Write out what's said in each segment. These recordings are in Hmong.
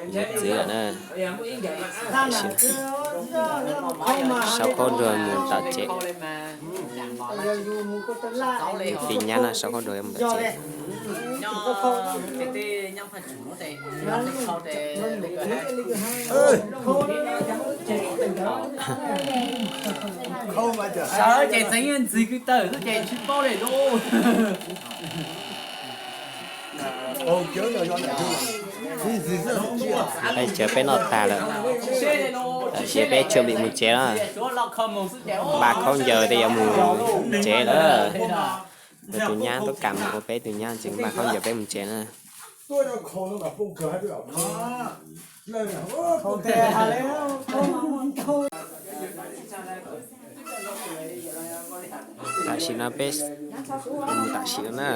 Txiv na, sau khaub dua mus tom tsev. Tus nyab no sau khaub dua mus tom tsev. Sawv ces txeev ntxiv kwv tawm xwb ces tsis paub li lauj. Peb cawv peb noj tag lawm, tam sis peb tsuas vim mus tsev na. Npaj khaub ncaws tej yuav mus tsev lawm. Tus nyab tuaj kam ua peb tus nyab tseem npaj khaub ncaws peb mus tsev na. Tam sim no peb mus tam sim no na,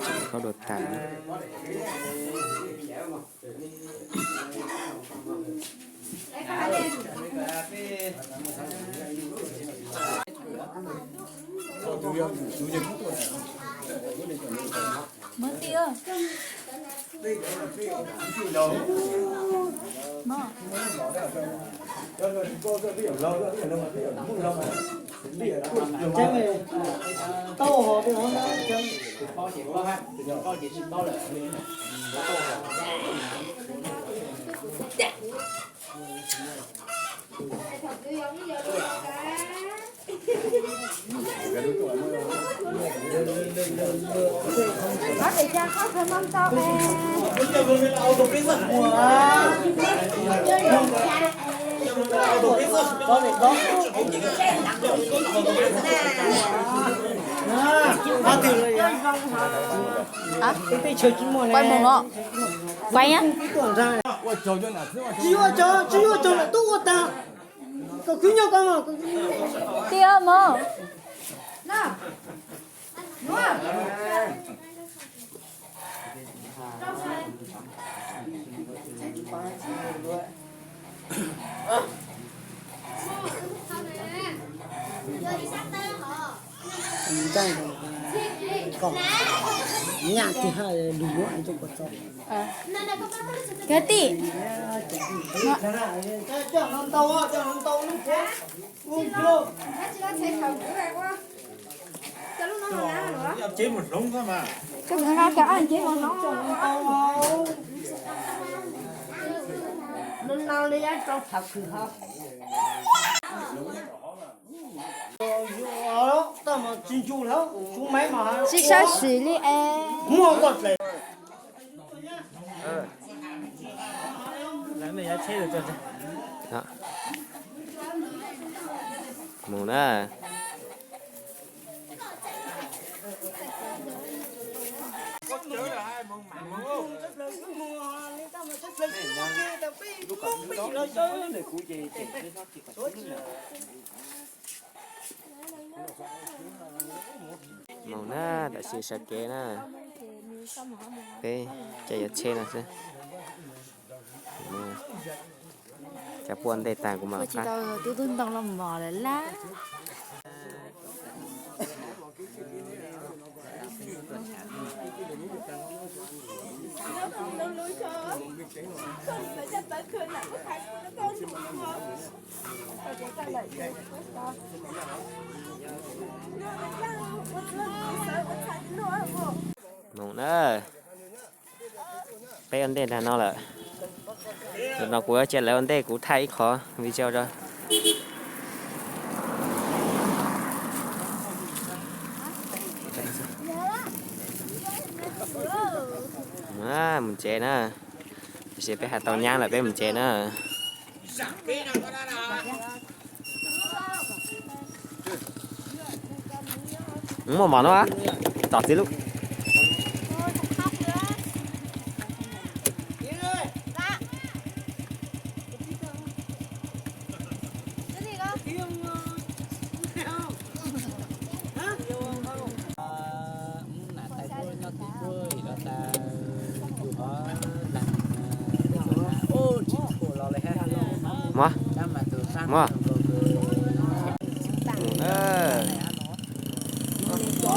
tseem khaub dua tag. Quay mus no. Quay nhá. Tsis yuav cov, tsis yuav cov lawm tuaj ua tag. Kom khwv nyob ko. Tiag mas. Kawg tij. Koj nqa kav aj nceb mus hloov. Tsis sab sim li es. Mus na. Mus na, tam sim sawv kev na. Peb caij yuav tsheb no xwb. Cov pub ua ntej tag kuv mam tsis tau tub tub ntoo los mos lawm lab. Mus na. Peb ua ntej tag no lawm. Zaum no kuv cia lawv ua ntej kuv thaij ib qho video rau. Mus tsev na. Tiam sis peb hais tau nyab lawm peb mus tsev na. Muaj mov no, tom txiv lub. Muaj, muaj.